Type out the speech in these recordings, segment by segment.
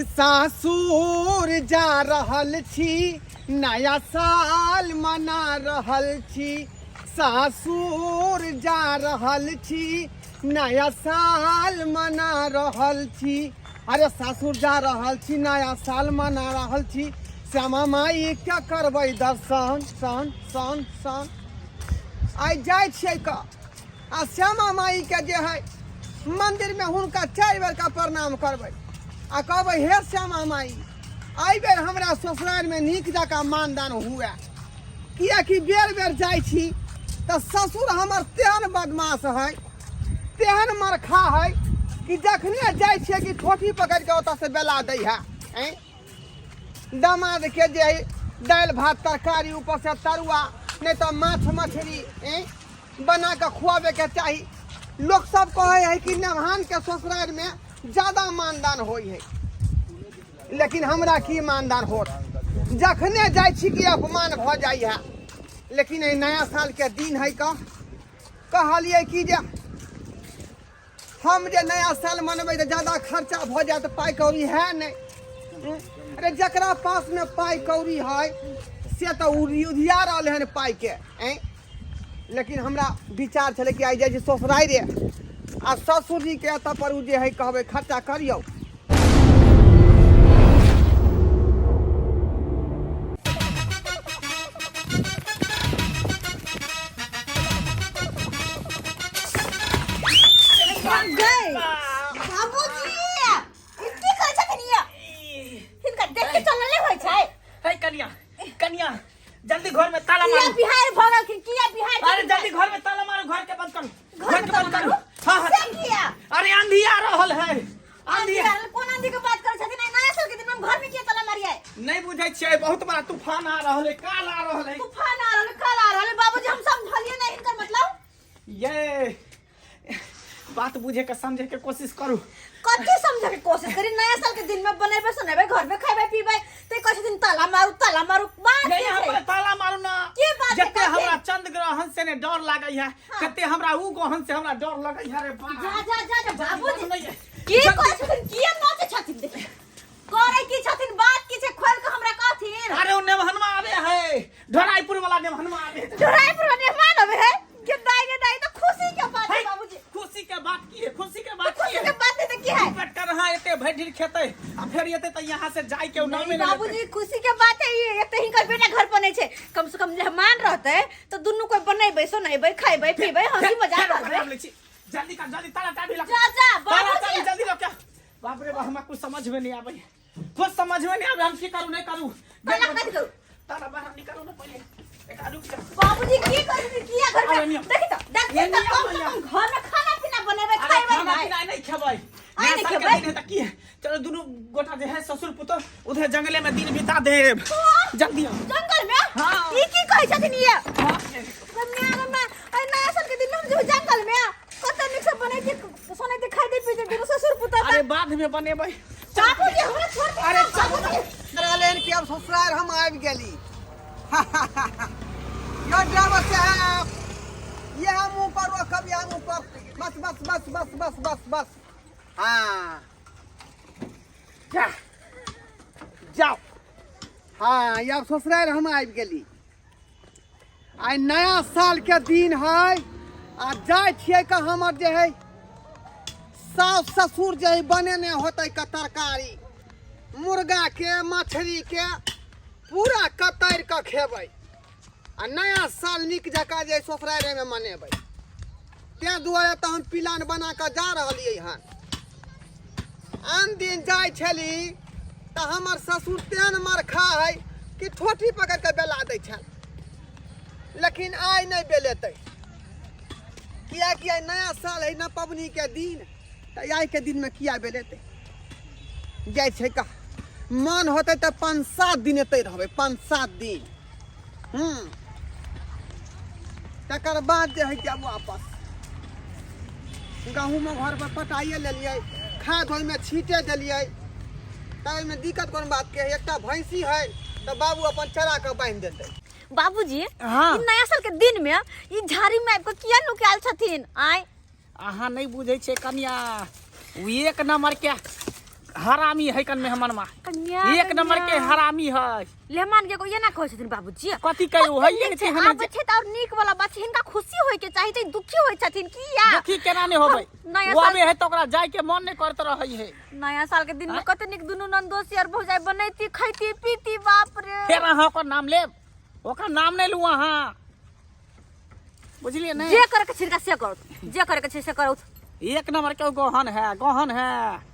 सासुर जा रहल छी, नया साल मना रहल छी। सासुर जा रहल छी, नया साल मना रहल छी। अरे सासुर जा रहल छी, नया साल मना रहल छी। श्यामा माई के करबै दर्शन सन सन सन। आइ जाइ छियै क आ श्यामा माई के जे है मंदिर में हुनका 4 बेर का प्रणाम करबै आ कहबै, हे श्यामा माई, एहि बेर हमरा ससुराल में नीक जकाँ मानदान हुए। कियाकि बेर बेर जाइ छी तऽ ससुर हमर तेहन बदमाश है, तेहन मरखा है कि जखने जाइ छियै कि ठोठी पकड़ि कऽ ओतऽ से बेला दै है। ऐं दामाद के जे है दालि भात तरकारी, ऊपर से तरुआ, नहीं तऽ माछ मछली ऐं बना कऽ खुआबे के चाही। लोक सब कहै है कि नवहान के ससुराल में ज्यादा मानदान होइ है, लेकिन हमरा की मानदान होत? जखने जाइ छी कि अपमान भऽ जाइ है। लेकिन एहि नया साल के दिन है कऽ कहलियै कि जे हम जे नया साल मनबै तऽ ज्यादा खर्चा भऽ जायत, पाइ कौड़ी है नहि। अरे जकरा पासमे पाइ कौड़ी है से तऽ उधिया रहल हन पाइके। ऐं लेकिन हमरा विचार छलै कि आइ जाइ छी ससुराइरे आ ससुरजीके एतऽ पर ओ जे है कहबै खर्चा करियौ। गई बाबूजी, ई की करै छथिन ये? हिनका देख के चलल नहि होइ छै। हे कनिया, कनिया, जल्दी घर में ताला किया मारू। बिहार भऽ गेलखिन? किया बिहार? अरे जल्दी घर में ताला मारू, घर के बंद करू। घर में के ताला बंद करू। मारू? हाँ हाँ। से किया? अरे आंधी आ रहल है, आंधी। आंधी आ रहल? कोन आंधी के बात करै छथिन? आइ नया साल के दिन हम घर में किया ताला मारियै? नहीं बुझै छियै, बहुत बड़ा तूफान आ रहल है, काल आ रहल है। तूफान आ रहल, काल आ रहल? बाबूजी, हम समझलियै नहि हिनकर मतलब। ये बात बुझे के समझे के कोशिश करू। कथी समझे के कोशिश करी? नया साल के दिन में बनेबे सुनेबे, घर में खेबे पीबे, ते कहै छथिन ताला मारू, ताला मारू। बात नहीं की हम छै? ताला मारू ना। की बात है, जते कथी? हमरा चंद्र ग्रहण से ने डर लागै है, कते हमरा उ ग्रहण से हमरा डर लगै है रे बाप। जा जा जा जा बाबूजी। नहीं है। की कहै छथिन? किया नाचै छथिन? देखियौ करै की छथिन, बात की छै, खोल के हमरा कहथिन। अरे उ नेमहनमा आवे है, ढोराईपुर वाला नेमहनमा आवे है। ढोराईपुर वाला नेमहन आवे है? गे दाई, गे दाई, तो खुशी के बात है। है, बाबूजी, खुशी के बात की है? खुशी के बात की खुशी है? के बात है तो की है? पेट कर रहा एते भरि ढीर खेतै आ फेर एते त यहाँ से जाय के नामे नहीं ने बाबूजी, लेतै। खुशी के बात है ये। एक तो हिनकर बेटा घर पर नहीं छै, कम से कम मेहमान रहते तो दुनू कोई बनेबै सोनेबै, खैबै पीबै, हंसी मजाक फेर ओकरा करबै। नाम लै छी। जल्दी कर, जल्दी ताला चाबी लग। जा जा ताला बाबूजी। चाबी जल्दी लग के। बाप रे बाप, हमरा कुछ समझ में नहीं आबै, कुछ समझ में नहीं आबै। हम की करू नहीं करू? ताला कथी करू? ताला बाहर निकालू ना पहले, एक रुक जा। बाबूजी, की करू? किया घर अरे में नियम। देखी तो देखी ये तो नियम कम से है। कम घर में खाना पीना बनेबै, अरे खैबै। खाना नहीं पीना नहीं खेबै। आइ नया नहीं साल के खेबै? दिन है त की है, चलो दुनू गोटा जे है ससुर पुतोह उधर जंगले में दिन बिता देब। जल्दी आओ। जंगल में? हाँ। ई की कहै छथिन ये? हाँ। गम्या गम्या, अरे नया साल के दिन हम जो जंगल में कत नीक से बनै छै सोनै छै, खाइ दे पी दुनू ससुर पुतोह। अरे बाद में बनेबै। बाबूजी, हमरा छोड़ दे। अरे बाबूजी। रहले कि अब ससुराल हम आबि गेली। यो ड्राइवर साहब, ये हम ऊपर रखब, ये हम ऊपर। बस बस बस बस बस बस बस। हाँ जा जाओ। हाँ, ये अब ससुराल हम आबि गेली। आइ नया साल के दिन है आ जाइ छियै का हमर जे है सास ससुर जे है बनेने होतै का तरकारी, मुर्गा के मछली के पूरा कतरि कऽ खेबै आ नया साल नीक जकाँ जे ससुरारिमे मनेबै। ताहि दुआरे तऽ हम प्लान बना कऽ जा रहलियै हन। आन दिन जाइ छली तऽ हमर ससुर तेहन मरखा है कि ठोठी पकड़ि कऽ बेला दै छल, लेकिन आइ नहि बेलेतै, किएकि आइ नया साल है न, पबनीके दिन, तऽ आइके दिनमे किया बेलेतै? जाइ छै कह मन होतै तऽ 5-7 दिन एतै रहबै, 5-7 दिन। तकर बाद जे है कि वापस गहूँम घर पर पटाइए लेलियै, खाद ओहिमे छीटे देलियै, तऽ ओहिमे दिक्कत कोन बातके है? एकटा भैंसी है तऽ बाबू अपन चरा कऽ बान्हि देतै। बाबूजी। हाँ। ई नया साल के दिन में ई झाड़ी में आबि के किया नुकायल छथिन आय? अहाँ नहीं बुझै छियै कनिया, ओ एक नंबर के हरामी है कन मेहमानमा। कन्या एक नंबर के हरामी है। लेहमान के कोई एना कहै छथिन बाबूजी? कथी कहियो है ये छै हम आबै छै तऽ और नीक वाला बात छै, हिनका खुशी होय के चाही तऽ ई दुखी होय छथिन किया? दुखी केना नहि होबै? नया ओ साल आबै है तऽ ओकरा जाय के मन नहि करत रहै है। नया साल के दिन में कते नीक दुनू नंदोसी और भौजाई बनैती, खैती पीती, बाप रे। फेर अहाँ ओकर नाम लेब? ओकर नाम नहि लू अहाँ, बुझलियै ने? जे करे के छै हिनका से करत, जे करे के छै से करत। एक नंबर के गहन है, गहन है।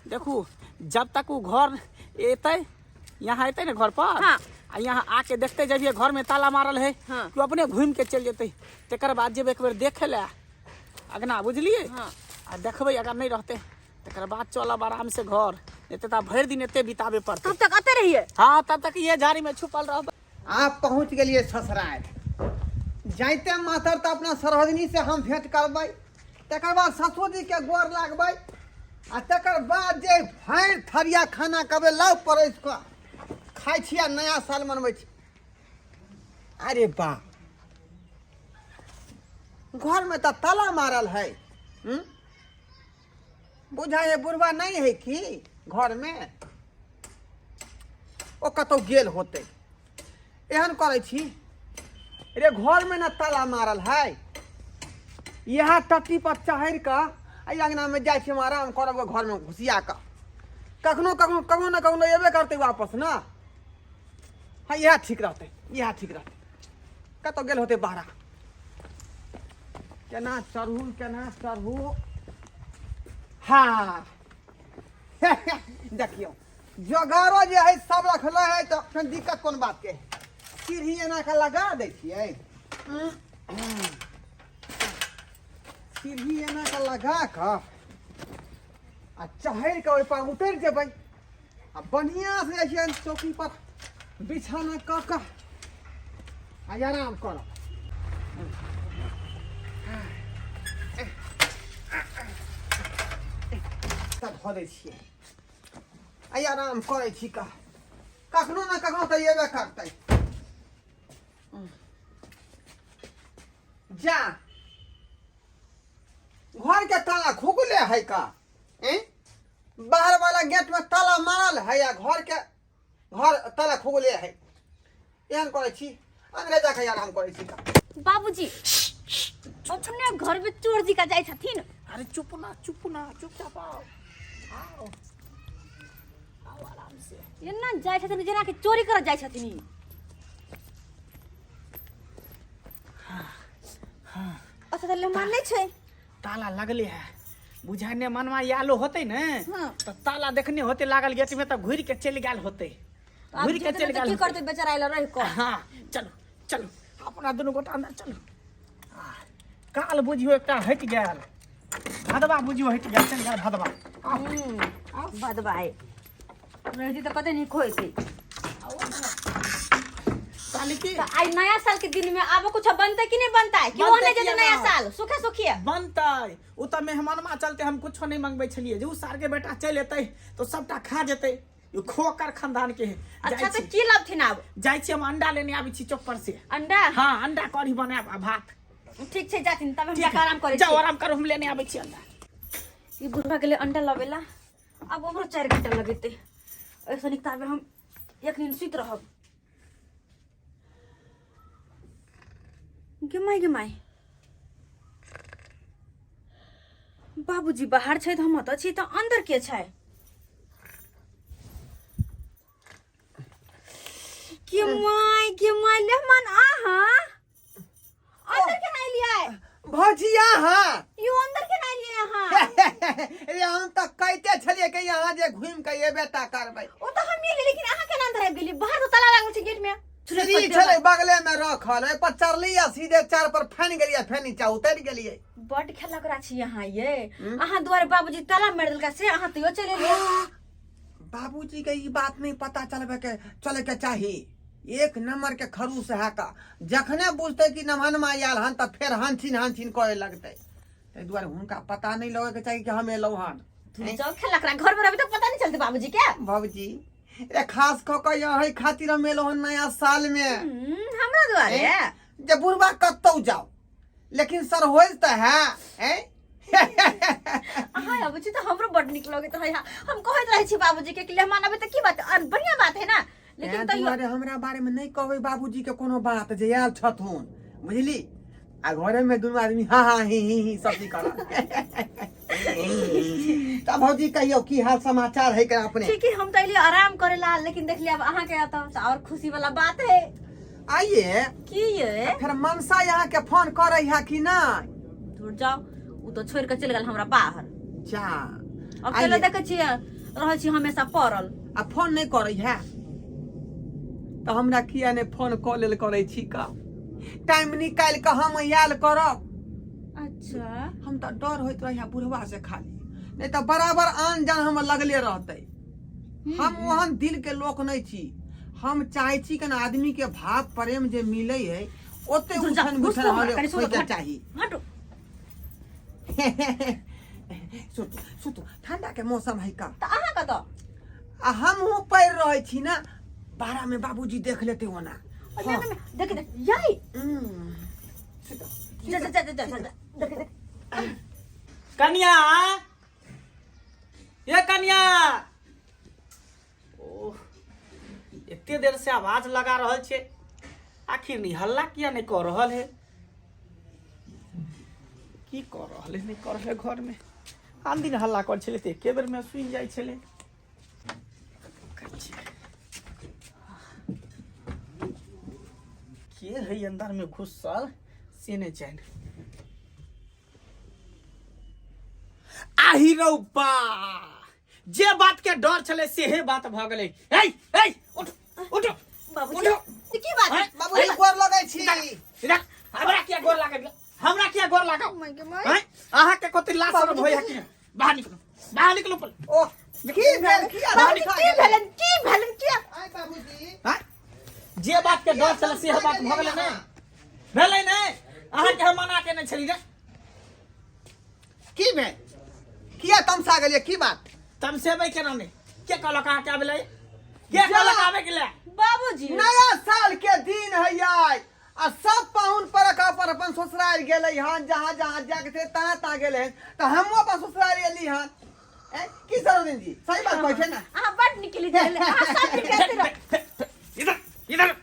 देखू जब तक वो घर एतै, यहाँ एतै ने घर पर। आ यहाँ आके देखते जबिए घर में ताला मारल है। कि अपने घूम के चलि जेतै। तकर बाद जेबै एक बेर देखे लए अगना, बुझलियै? आ देखबै अगर नहीं रहते तकर बाद चलब आराम से घर, नहीं तऽ भरि दिन एते बिताबे पड़तै। तब तक अते रहिए। हाँ, तब तक ये झाड़ी में छुपल रहबै। आप पहुँच गेलियै ससुराल, जाइते मातर तऽ अपना सरहोजनी से हम भेंट करबै, तकर बाद ससुर जी के गोर लागबै आ तकर बाद जे भरि थरिया खाना कबै लाउ परसि कऽ खाइ छी आ नया साल मनबै छी। अरे बा, घरमे तऽ ताला मारल है। हम्म? बुझाइ है बुढ़बा नहीं है की घरमे, ओ कतौ गेल होतै। एहन करै छी रे, घरमे ने ताला मारल है, इएह टट्टी पर चढ़ि कऽ एहि अङ्गनामे जाइ छी हम, आराम करब घरमे घुसिया कऽ। कखनो कखनो कखनो ने कखनो एबे करतै वापस ने। हाँ, इएह ठीक रहतै, इएह ठीक रहतै। कतौ गेल होतै बाहरा। केना चढ़ू, केना चढ़ू? हाँ, देखियौ जोगारो जे है सब रखले है, तऽ फेर दिक्कत कोन बात के है? सीढ़ी एना के लगा दै छियै, सीढ़ी एना के लगा कऽ आ चढ़ि कऽ ओहिपर उतरि जेबै आ बढ़िआँ से जाइ छियै चौकी पर बिछाना कऽ कऽ आ आराम करब। तऽ धऽ दै छियै आ आराम करै छी। कऽ कखनो ने कखनो तऽ एबे करतै। जा, घर के ताला खुगले है का? हैं? बाहर वाला गेट में ताला मारल है या घर के घर ताला खुगले है? एहन करै छी, अंदरे जाके आराम करै छी का। बाबूजी अपने घर में चोर जी का जाइ छथिन। अरे चुप ना, चुप ना, चुपचाप आओ, आओ आओ आराम से। एना जाइ छथिन जेना कि चोरी करऽ जाइ छथिन ई। अच्छा तऽ मेहमान नहि छै? ताला लगले है, बुझाइ ने मनवा आलो होते ने। तऽ ताला देखने होते लागल गेट में, तऽ घुरि के चलि गेल होते। तऽ आब घुरि के जेतै चलि ने तऽ गेल की होतै। करतै बेचारा आयल रहि कऽ? हाँ, चलू चलू, अपना दुनू गोटा अंदर चलू। आ, काल बुझियो एकटा हटि गेल, भदवा बुझियो हटि गेल, चलि गेल भदवा। आउ। बदबाए रहती तऽ कते नीक होइतै। कहली की तऽ आइ नया साल के दिन में आब कुछ बनतै कि नहि बनतै कि बनतै ओहने कि जेतै ना? नया साल सुखे सुखिए बनतै। ओ तऽ मेहमानमा चलते हम कुछो नहि मंगबै छलियै, जे उ सार के बेटा चलि एतै तऽ सबटा खा जेतै। ई खोकर खानदान के है। अच्छा जाइ तऽ छी। की लाबथिन आब? जाइ छी हम, अंडा लेने आबै छी चौक पर से। अंडा? हाँ, अंडा कढ़ी बनायब आ भात। ठीक छै, जाथिन तब हम ठीक जाके है। आराम करै जाओ छी। आराम करू, हम लेने आबै छी अंडा। ई बुढ़वा गेलै अंडा लबेला, आब ओकरो 4 घंटा लगेतै। एहिसँ नीक ताबे हम एक दिन सुति रहब। गे माय, गे माय, बाबूजी बाहर छै तऽ हम ओतऽ छी, तऽ अन्दर के छै? के माय, के माय, मेहमान अहाँ अंदर केना एलियै? भौजिया हाँ। यो अंदर केना एलियै अहाँ? अरे हम तऽ कहिते छलियै कि यहाँ जे घुमि कऽ एबे ता करबै। ओ तऽ हम एलियै, लेकिन अहाँ केना अंदर आबि गेलियै? बाहर तऽ ताला लागल छै गेट में। सीढ़ी छलै बगले में रखल, ओहि पर चढ़ली आ सीधे चार पर फैन गेलियै, फेर नीचा उतरि गेलियै। बड खेला करा छी अहाँ ये। अहाँ दुआरे बाबूजी ताला मारि देलका से अहाँ तैयो चलि एलियै। बाबूजी के ई बात नहीं पता चलबे के चले के चाही। एक नंबर के खरूस है का, जखने बुझते कि नमहनमा आयल हन तऽ फेर हनछिन हनछिन करे लगतै। ताहि दुआरे हुनका पता नहीं लगे के चाही कि हम एलहुँ हन। सब खेला करा घर में रहबै तऽ पता नहीं चलते बाबूजी के। बाबूजी रे, खास कऽ कऽ यही खातिर हम एलहुँ हन नया साल में। हमरा दुआरे? जे बुढ़बा कतौ जाओ लेकिन सर होइज तऽ है। हैं? अहाँ अबै छी तऽ हमरो बड नीक लगैत रहै। हम कहैत रहै छी बाबूजी के कि मेहमान अबै तऽ की बात, बढ़िया बात है ना, लेकिन तें तैयो दुआरे हमरा बारे में नहीं कहबै बाबूजी के कोनो बात जे आयल छथुन, बुझली? आ घरे में दुनू आदमी हाँ हाँ ही ही ही सब चीज करब। तब भौजी कहियो की हाल समाचार है के अपने? ठीक है, हम तो अलिए आराम करे ला, लेकिन देख लिया अब अहाँ के आता तो और खुशी वाला बात है। आइए की ये फिर मनसा यहाँ के फोन करे है कि ना? दूर जाओ, उ तो छोड़ के चल गेल हमरा बाहर। जा अकेले आइए। देखे छियै रहै छी हमेशा पड़ल। आ फोन नहीं करे है तो हमरा किया नहीं फोन कऽ लेल करे छी का? टाइम निकालि कऽ हम आयल करब। अच्छा हम तऽ डर होइत रहे बुढ़वा से खाली, नहीं तऽ बराबर आन जान हमर लगले रहतै। हम ओहन दिल के लोक नहीं छी। हम चाहे छी कि आदमी के भाव प्रेम जे मिले है ओते दूर जा, उठन बिठन घुसको हमरा, होले कनि सुतो, होइके हट। चाही। हटो। सुतू सुतू, ठंडा के मौसम है का। तऽ अहाँ कतऽ? आ हमहूँ पढ़ि रहै छी ना, बारह में बाबूजी देख लेते ओना। ओ, नहि, नहि, नहि, देख देख याई। सुतू, जा जा जा जा जा जा, देख देख। कन्या, ये कन्या, ओह एते देर से आवाज लगा रहल छे, आखिर नहीं हल्ला किया नहीं कर रहल है? की कर रहल है, नहीं कर रहल है घर में? आन दिन हल्ला कर छले ते एके बेर में सुनि जाइ छले। के है अंदर में घुसल से नहीं जान। आही रौ बा, जे बात के डर छले सेहे बात भ गेलै। ए ए उठ उठ। बाबूजी, उठो। ई की बात है? हैं? बाबूजी गोर लगै छी। इधर हमरा किया गोर लागल? हमरा किया गोर लागल? My गे my. हैं? अहाँ के कथी लाज शरम होय है कि? बाहर निकलू, बाहर निकलू पहिले। ओह की भेल? की बाबूजी की भेलन, की भेलन, की? आय बाबूजी। हैं? जे बात के डर छले सेहे बात भ गेलै ने? भेलै ने? अहाँ के हम मना केने छली रे। की भेल? किया तमसा गेलियै? की बात? तमसेबै केना नहि? के कहलक अहाँ के आबै लए? के कहलक आबै के लए? बाबूजी नया साल के दिन है आइ, आ सब पाहुन परक अपन अपन ससुराल गेलै हन, जहाँ जहाँ जाके थे तहाँ तहाँ गेलै हन, तऽ हमहूँ अपन ससुराल एली हन। ए, की सरोजिनी जी सही बात कहै छै ने? अहाँ बड निकली गेल, अहाँ सब दिन कहते रह। इधर इधर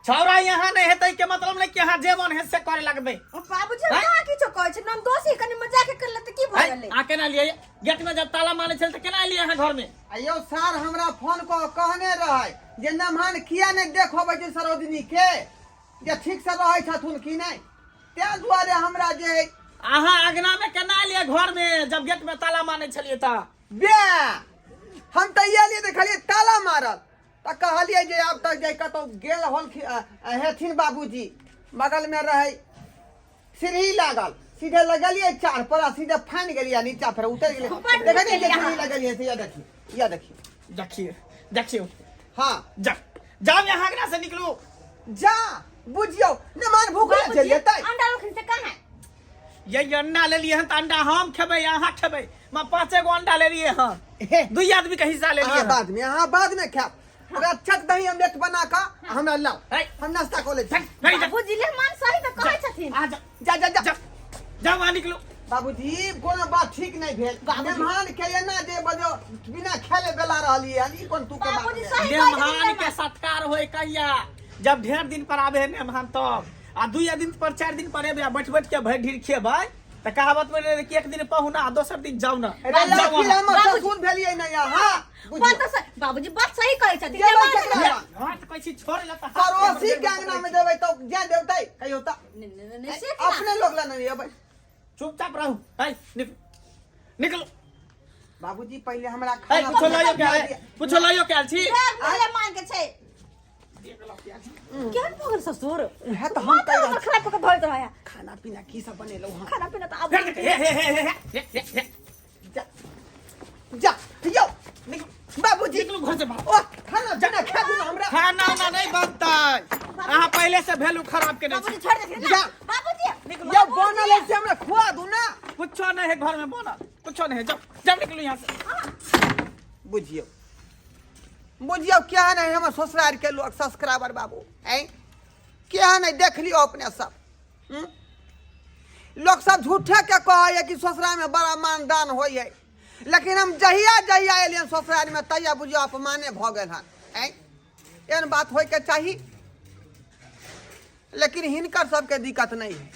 छौड़ा यहाँ नहीं हेतै के मतलब नहीं कि यहाँ जे मन है से करे लगबै। बाबूजी हम कहाँ किछो कहै छै, हम दोषी कनि मजाक कर लेते की भऽ गेलै? आ केना लिए गेट में जब ताला मारे छल त केना लिए यहाँ घर में? आयो सर हमरा फोन कऽ कहने रहै जे नमहन किया नहि देखबै छै सरोजिनी के, जे ठीक से रहै छथुन कि नहि, ताहि दुआरे हमरा जे अहाँ अंगना में केना लिए घर में जब गेट में ताला मारे छलिए त? बे हम तऽ एलियै देखलियै ताला मारल, तऽ कहलियै जे आब तक जे कतहु गेल होल हेथिन बाबूजी, बगल में रहै सीढ़ी लागल, सीधे लगलियै चार पर आ सीधे फानि गेलियै नीचा, फेर उतरि गेलियै। बड देखै छियै जे नीक सीढ़ी लगलियै से, यह देखियौ, यह देखियौ। देखियौ देखियौ। हाँ जा जाओ यहाँ अंगना से निकलू। जा बुझियौ नमान भूख बाबूजी, चलि जेतै। अंडा लखन से कहाँ? ये अंडा ले लिए हन त अंडा हम खेबै अहाँ खेबै? मैं 5 गो अंडा ले लिए हन, 2 आदमी के हिस्सा ले लिए अहाँ हन। बाद में, अहाँ बाद में खायब। ओकरा चट दही ऑमलेट बना कऽ हमरा लाउ, है। हम नाश्ता कऽ लै छी। नहीं, जा। बाबूजी ले मान सही तऽ कहै छथिन। आ जा। जा जा जा। जा जा वहाँ निकलू। बाबूजी कोनो बात ठीक नहीं भेल। बाबूजी। मेहमान के एना जे बजो बिना खेले बेला रहली हन, ई कोन तू के बात बाबूजी भेल? सही कहै छथिन। मेहमान के सत्कार होय कहिया? जब ढेर दिन पर आबे है मेहमान तब, आ 2 दिन पर 4 दिन पर एबे आ बैठ बैठ के भरि ढीर खेबै त कहावत में रहे कि एक दिन पहुना आ दोसर दिन जाऊ ना। अरे जाऊ लड़की अहाँ। हमर बाबूजी। ससुर भेलियै ने यहाँ, बुझियौ। बात तऽ सही, बाबूजी बात सही कहै छथिन। जेबै मेहमान केकरा? हाथ कहै छी छोड़ ले त पड़ोसी के अंगना में देबै तऽ जे देवतै कहियो तऽ। नहि, नहि, नहि, से केना? अपने लोग लए नहि एबै। चुपचाप रहू। है निकलो। बाबूजी पहिले हमरा है खाना कुछो लइयो के आयल, कुछो लइयो के आयल छी। बैग भरले मांग के छै। केहन भऽ गेल ससुर? उएह तऽ हम माथा कहि रहल हमर छी। खराब कऽ के धोइत रहै। खाना पीना की सब बनेलहुँ हँ? खाना पीना तऽ आब हे हे हे हे हे हे हे। जा जा यौ बाबूजी निकलू घर से बाहर। ओ खाना पीना खा दू ना हमरा। खाना उना नहीं बनतै, अहाँ पहले से वैल्यू खराब केने छी। बाबूजी छोड़ देथिन ना। जा। बाबूजी यौ बनल है से हमरा खुआ दू ना। कुछो नहीं है घर में बनल, कुछो नहीं है। जाओ जाओ निकलू यहाँ से। बुझियौ बुझियौ क्या नहीं हमर ससुराल के लोग सब्सक्राइबर बाबू ऐ क्या नहीं देख लियो अपने सब। लोक सब झूठे के कहैए कि ससुरामे बड़ा मानदान होइए, लेकिन हम जहिया जहिया एलियन ससुरालमे तहिया बुझियौ अपमाने भऽ गेल हन। आँय, एहन बात होइके चाही? लेकिन हिनकर सबके दिक्कत नहि है,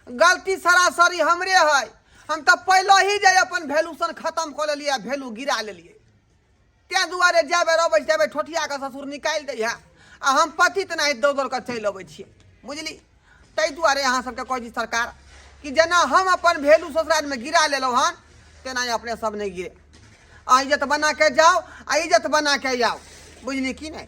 गलती सरासरी हमरे है। हम तऽ पहिले ही जे अपन वैल्यूशन खत्म कऽ लेलियै आ वैल्यू गिरा लेलियै, ताहि दुआरे जाए बेर अबै छै ठोठिया कऽ ससुर निकालि दै है आ हम पतित नहि दौड़ दौड़ कऽ चलि अबै छियै, बुझली? ताहि दुआरे अहाँ सबके कहै छी सरकार कि जेना हम अपन वैल्यू ससुरालमे गिरा लेलहुँ हन, तेना अपने सब नहि गिरे। अहाँ इज्जत बना के जाउ आ इज्जत बना के आउ, बुझली कि नहि?